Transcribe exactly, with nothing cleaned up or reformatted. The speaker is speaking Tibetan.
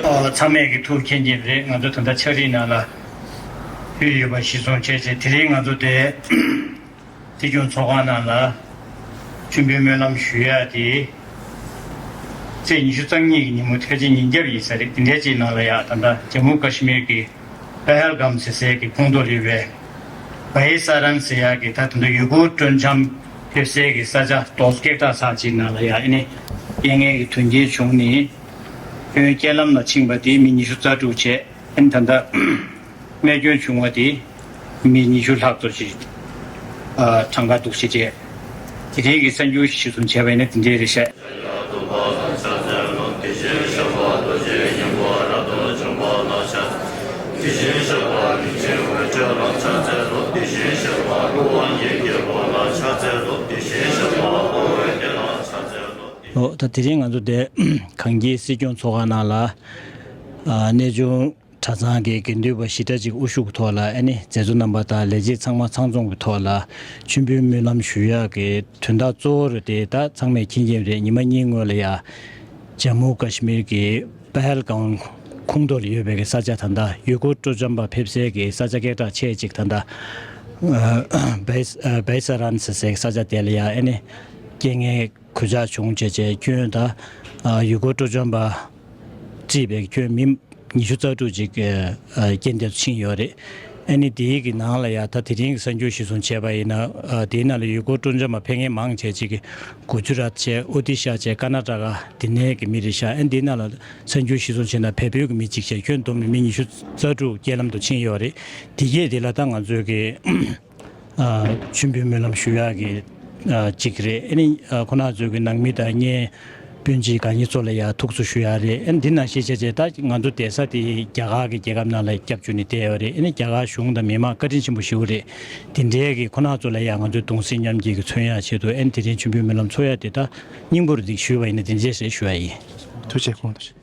ཨ། ཚང་མས་ཀྱི་ཐུགས་མཁྱེན་གྱི་རེད། ང་ཚོ་ད་ལྟ་ཕྱག་རིའི་ནང་ལ་ཡོད་ཡོད་པ་གཞིར་བཟུང་བྱས་རྗེས། དེ་རིང་ང་ཚོ་དེ་སྲིད་སྐྱོང་ཚོགས་ཁང་ནང་ལ་མཆོད་འབུལ་སྨོན་ལམ་ཞུ་ཡ་དེ་ཚེས་ཉི་ཤུ་རྩ་གཉིས་ཀྱི་ཉིན་མོ་ཐེངས་གཅིག་ཉིན་རྒྱབ་ཡིན་ས་རེད། དེ་འདྲའི་ཅིག་ནང་ལ་ཡ་ད་ལྟ་ཇམ་མུ་ཀ་ཤི་མིར་གྱི་པ་ཧལ་གམ་ཟེར་སའི་གི་ཁོངས་གཏོགས་ལ་ཡོད་པའི་བྷའི་ས་རན་ཟེར་ཡ་གི་ད་དེ་འདྲ་ཡུལ་སྐོར་སྤྲོ་འཆམ་ཕེབས་སའི་གི་ས་ཆ་རྡོ་སྐེག་བྲག་ཚལ་ཅིག་ནང་ལ་ཡ་ཨེ་ནི་རྐྱེན་ངན་གྱི་དོན་རྐྱེན་བྱུང་ནས་ཁྱོན་རྐྱེན་ལམ་ལ་ཕྱིན་པ་དེ་མི་ཉི་ཤུ་རྩ་དྲུག་བྱས། ཨེ་ནི་ད་ལྟ་རྨས་སྐྱོན་བྱུང་བ་དེ་མི་ཉི་ཤུ་ལྷག་ཙམ་ཞིག་ཨ་གྲངས་ཀ་འདུག་ཅེས་བྱས། དེ་རིང་གི་གསར་འགྱུར་གཞིར་བཟུང་བྱས་པ་ཡིན་ན་དེ་འདྲའི་རེད་ཤག་ཨོ། ད་དེ་རིང་ང་ཚོ་དེ་གངས་སྐྱིད་སྲིད་སྐྱོང་ཚོགས་ཁང་ནང་ལ་ཨ་གནས་ཆུང་གྲྭ་ཚང་གི་དགེ་འདུན་པ་ཞེ་དྲག་ཅིག་དབུ་བཞུགས་ཐོག་ལ་ཨ་ནི་མཛད་གཙོ་རྣམ་པ་དང་ལས་བྱེད་ཚང་མ་ཚང་འཛོམས་ཀྱི་ཐོག་ལ་མཆོད་འབུལ་སྨོན་ལམ་ཞུ་ཡག་གི་དོན་དག་གཙོ་བོ་རུ་དེ་ད་ཚང་མས་མཁྱེན་མཁྱེན་རེད། ཉི་མ་གཉིས་སྔོན་ལ་ཡ་ཇམ་མུ་ཀ་ཤི་མིར་གྱི་པ་ཧལ་གམ་ཁོངས་གཏོགས་ལ་ཡོད་པའི་གི་ས་ཆ་ད་ལྟ་ཡུལ་སྐོར་སྤྲོ་འཆམ་པ་ཕེབས་སའི་གི་ས་ཆ་སྐད་གྲགས་ཆེ་ཅིག་ད་ལྟ་ཨ་བྷའི་ཨ་བྷའི་ས་རན་ཟེར་སའི་གི་ས་ཆ་དེ་ལ་ཡ་ཨ་ནི་རྐྱེན་ངན་གོད་ཆག་བྱུང་བྱས་བྱས་ཁྱོན་ད་ཨ་ཡུལ་སྐོར་སྤྲོ་འཆམ་པ་བརྩིས་པའི་ཁྱོན་མི་ཉི་ཤུ་རྩ་དྲུག་ཅིག་ཨ་རྐྱེན་འདས་སུ་ཕྱིན་ཡོད་རེད། ཨ་ནི་དེའི་གི་ནང་ལ་ཡ་ད་དེ་རིང་གི་གསར་འགྱུར་གཞིར་བཟུང་བྱས་པ་ཡིན་ན་ཨ་དེའི་ནང་ལ་ཡུལ་སྐོར་སྤྲོ་འཆམ་པ་ཕེབས་མཁན་མང་ཆེ་ཅིག་གི་གུ་ཇུ་རཱཏ་བྱས་ཨོ་ཏི་ཤ་བྱས་ཀར་ན་ཊ་ཀ་དེ་ནས་གི་མི་རེད་ཤག་ཨ་ནི་དེའི་ནང་ལ་གསར་འགྱུར་གཞིར་བཟུང་བྱས་ན་བལ་པོའི་གི་མི་གཅིག་བྱས་ཁྱོན་བསྡོམས་ནས་མི་ཉི་ཤུ་རྩ་དྲུག་རྐྱེན་ལམ་དུ་ཕྱིན་ཡོད་རེད། དེ་གས་དེ་ལ་ད་ང་ཚོས་གི་ཨ་མཆོད་འབུལ་སྨོན་ལམ་ཞུ་ཡག་གི་ཨ་གཅིག་རེད། ཨ་ནི་ཨ་ཁོ་ན་ཚོའི་གི་ནང་མི་དང་གཉེན་སྤུན་མཆེད་གང་ཉིད་ཚོ་ལ་ཡ་ཐུགས་གསོ་ཞུ་ཡག་རེད། ཨ་ནི་འདི་ནང་བཞིན་བྱས་བྱས་ད་ང་ཚོ་བསྡད་ས་དེ་རྒྱ་གར་གི་རྒྱལ་ཁབ་ནང་ལ་སྐྱབས་བཅོལ་ནས་བསྡད་ཡོད་རེད། ཨ་ནི་རྒྱ་གར་གཞུང་དང་མི་མང་བཀའ་དྲིན་ཆེན་པོ་ཞེ་པོ་རེད། དེ་འདྲའི་གི་ཁོ་ན་ཚོ་ལ་ཡ་ང་ཚོས་གདུང་སེམས་མཉམ་སྐྱེད་ཀྱི་མཚོན་ཡག་ཆེད་དུ་ཨ་ནི་དེ་རིང་མཆོད་འབུལ་སྨོན་ལམ་འཚོགས་ཡག་དེ་ད་སྙིང་པོར་འདི་ཞུས་པ་ཡིན་ན་དེ་འདྲས་རེད་ཞུ་ཡག་ཡིན། ཐུགས་རྗེ་ཆེ། ཁོང་ཐུགས་རྗེ་ཆེ།